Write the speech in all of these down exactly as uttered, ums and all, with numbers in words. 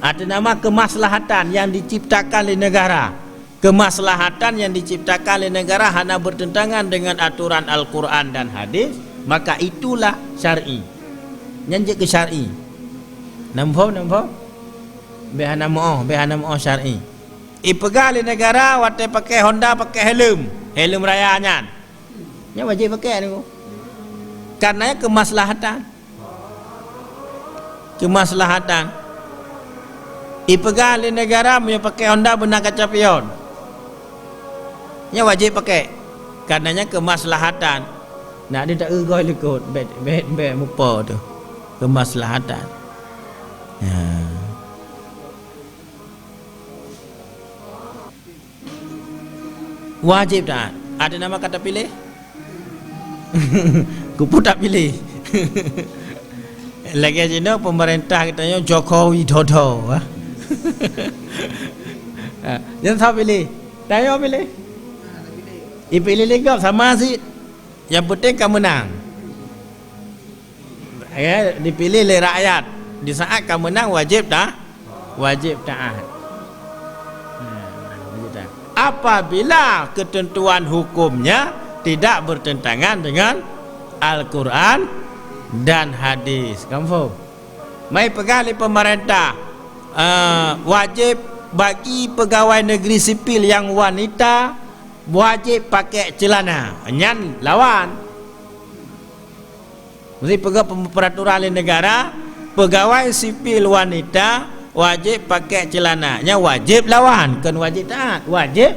Ateueh nama kemaslahatan yang diciptakan lé negara. Kemaslahatan yang diciptakan lé negara hana bertentangan dengan aturan Al-Quran dan hadis, maka itulah syar'i. Nyan jeuet keu syar'i. Namphom, namphom? Bèk hana meu'oh, bèk hana meu'oh syar'i. Ipeugah lé negara watèe pakai Honda pakai helm, helm raya nyan. Nyan wajéb pakai nyoe. Karena kemaslahatan. Kemaslahatan. Ipeugah lé negara meunyoe pakai Honda beuna kaca pion. Nyan wajéb pakai. Karena nyan kemaslahatan. Nak di tak eugoe likot, bèk, bèk, bèk mupo teuh. Kemaslahatan. Ya. Wajéb taat. Ateueh nama ka tapiléh? Keupeue tapiléh? Lagèe jinoe peumeurintah geutanyoe Jokowi Dodo, ha? Ha, nyang soe piléh? Tanyoe piléh? Ipiléh lé gob sama cit. Nyang penting ka meunang. Ya, dipilih lé rakyat. Di saat ka meunang wajéb ta-, wajéb taat. Nah, wajéb taat. Apabila ketentuan hukumnya tidak bertentangan dengan Al-Quran dan hadis. Kamu faham? Mai peugah lé pemerintah, eh, wajéb bagi pegawai negeri sipil yang wanita wajéb pakai celana. Nyan lawan. Mesti peugah pem-, peraturan lé negara, pegawai sipil wanita wajéb pakai celana. Nyan wajéb lawan, kon wajéb taat. Wajéb,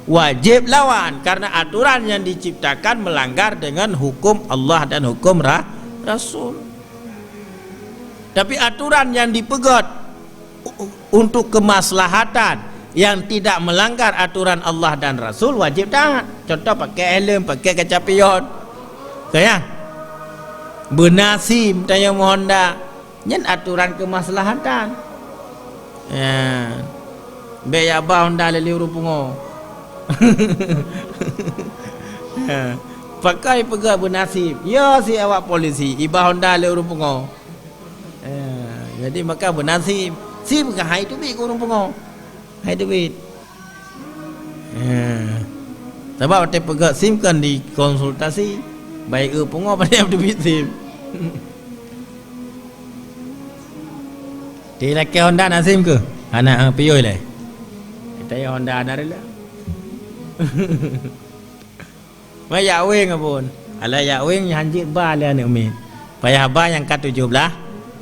wajéb lawan, karena aturan yang diciptakan melanggar dengan hukum Allah dan hukum ra-, Rasul. Tapi aturan yang dipeugöt u-, untuk kemaslahatan yang tidak melanggar aturan Allah dan Rasul, wajéb taat. Contoh, pakai helm, pakai kaca pion. Kan ya? Beuna sim, tanyoe meuhonda. Nyan aturan kemaslahatan. Ya. Bèk jak ba honda lé ureueng pungo. Ya. Pakon peugah beuna sim. Ya, si awak polisi, iba honda lé ureueng pungo. Eh, jadi maka beuna sim. Sim ka hai teubiet keu ureueng pungo. Hai teubiet. Eh. Sabab watèe peugöt sim kan dikonsultasi. Baik eu pungo pada teubiet sim. Di lakèe honda na sim keuh? Hana, eh, piôh lé. Kita ya honda hana rela. Ma jak weng pun. Alah jak weng nyan hanjeuet ba lé aneuk miet. Payah ba nyang ka tujoh blaih,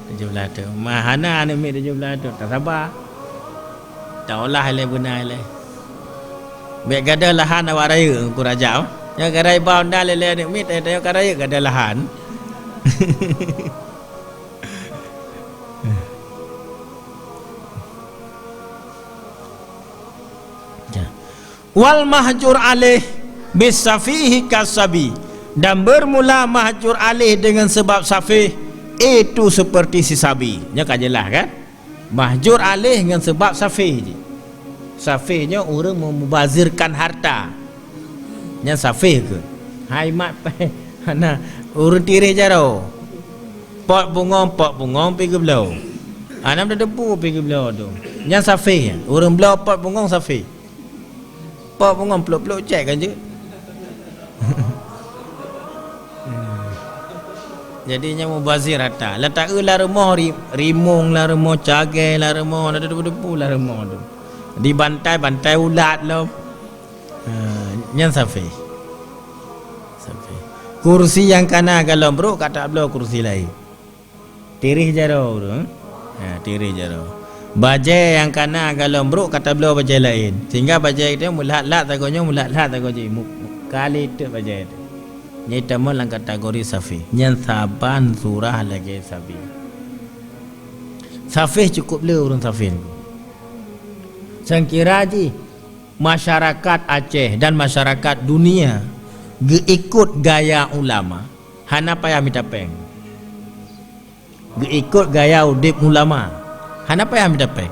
tujoh blaih thôn. Ma hana aneuk miet tujoh blaih thôn, tasaba. Taolah ilèe beuna ilèe. Bèk gadôh lahan awak rayeuk, Teungku Rajab. Nyoe gara-gara ba honda lé, lé aneuk miet, tanyoe ka rayeuk gadôh lahan. Ya. Wal mahjur alaih bis safihi kas sabi, dan bermula mahjur alaih dengan sebab safih, itu seperti si sabi. Nyoe ka jeulaih kan? Mahjur alaih ngon sebab safih jih. Safih nyoe ureueng memubazirkan harta. Nyan safih keuh. Hai mat pèng, hana, ureueng tiréh jaroe. Pot bungong, pot bungong pi geubloe. Hana meuteupeue pi geubloe tu. Nyan safih nyan. Ureueng bloe pot bungong safih. Pot bungong plôk-plôk cèk kan jeuet. Jadi nyan mubazir harta. Lam taeu lam rumoh ri-, rimong lam rumoh, cagèe lam rumoh, na teupeue-teupeue lam rumoh tu. Dibantai-bantai ulat lom. Ha, nyan safih. Safih. Kursi nyang kana galom brôk ka tabloe kursi laén. Tiréh jaroe tu, eh? Ha, tiréh jaroe. Bajèe nyang kana galom brôk ka tabloe bajèe laén. Sehingga bajèe geutanyoe meulat-lat sagoe nyoe, meulat-lat sagoe jih. Mu-, mu-, ka lé teuk bajèe tu. Nyan tamong lam kategori safih. Nyan saban surah lagèe sabi. Safih cukôp le ureueng safih. Seukira jih masyarakat Aceh dan masyarakat dunia geuikot gaya ulama, hana payah mita pèng. Geuikot gaya udép ulama, hana payah mita pèng.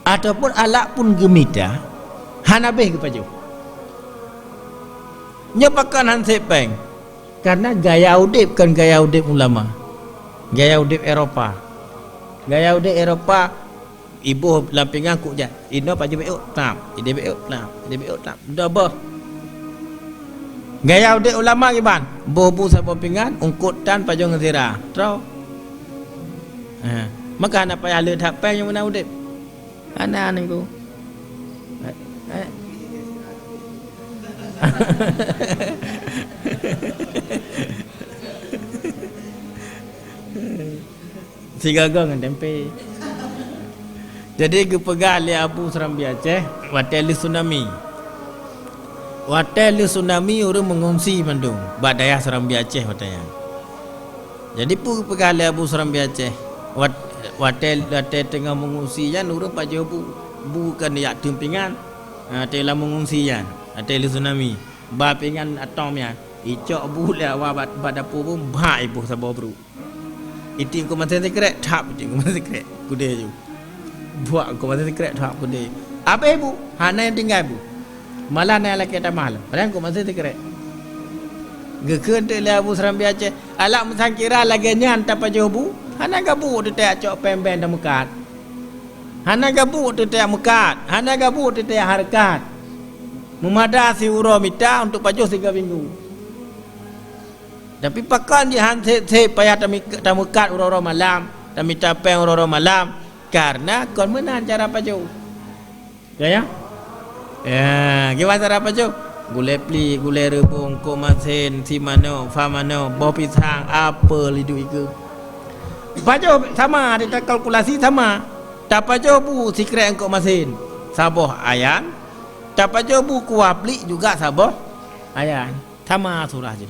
Ataupun alak pun geumita, hana abéh geupajoh. Nyoe pakon han sép pèng? Karena gaya udép kon gaya udép ulama. Gaya udép Eropa. Gaya udép Eropa, iboh lam pinggan kuk jai. Inoe pajoh beuôk, tam. Ideh beuôk, tam. Ideh beuôk, tam. Dua boh. Gaya udép ulama kiban. Boh bu saboh pinggan, eungkôt tan pajoh ngon sira. Troh. Ha. Maka hana payah le that péng nyang meunan udép. Hana niku. Eh, eh. Sigaga ngon tempe. Jadi geupeugah lé Abu Serambi Aceh, watèe lheueh tsunami. Watèe lheueh tsunami ureueng meungungsi mandum bak dayah Serambi Aceh watèe nyan. Jadi peue geupeugah lé Abu Serambi Aceh? Wat-, watèe, watèe teungoh meungungsi nyan ureueng pajoh bu, bu kan jak teumpingan. Ha, watèe lam meungungsi nyan, watèe lheueh tsunami. Ba pingan atôm nyan, icok bu lé awak bak, bak dapu bu, bhak iboh saboh brôk. Itiek keu masen sikrek, thap itiek keu masen sikrek, keudéh ju. Buak keu masen sikrek, thap keudéh. Abéh bu, hana nyang tinggai bu. Malah na lakèe tamah lom. Padahai keu masen sikrek. Geukheun teuk lé Abu Serambi Aceh, alah meusangkira lagèe nyan tapajoh bu, hana gabuek teutab cok péng-péng tameukat. Hana gabuek teutab meukat, hana gabuek teutab hareukat. Meumada siuroe mita untuk pajoh siga minggu. Tapi pakon jih han sép-sép payah tami-, tameukat uroe-uroe malam, tamita péng uroe-uroe malam, karena kon meunan cara pajoh. Ya, ya? Ya, kiban cara pajoh? Gulèe pli, gulèe reubông, kok masen, si manok, fa manok, boh pisang, apel, iduek ikeue. Pajoh sama, takalkulasi sama. Tapajoh bu sikrek eungkôt masen, saboh ayan. Tapajoh bu kuah plik juga saboh ayan. Sama surah jih.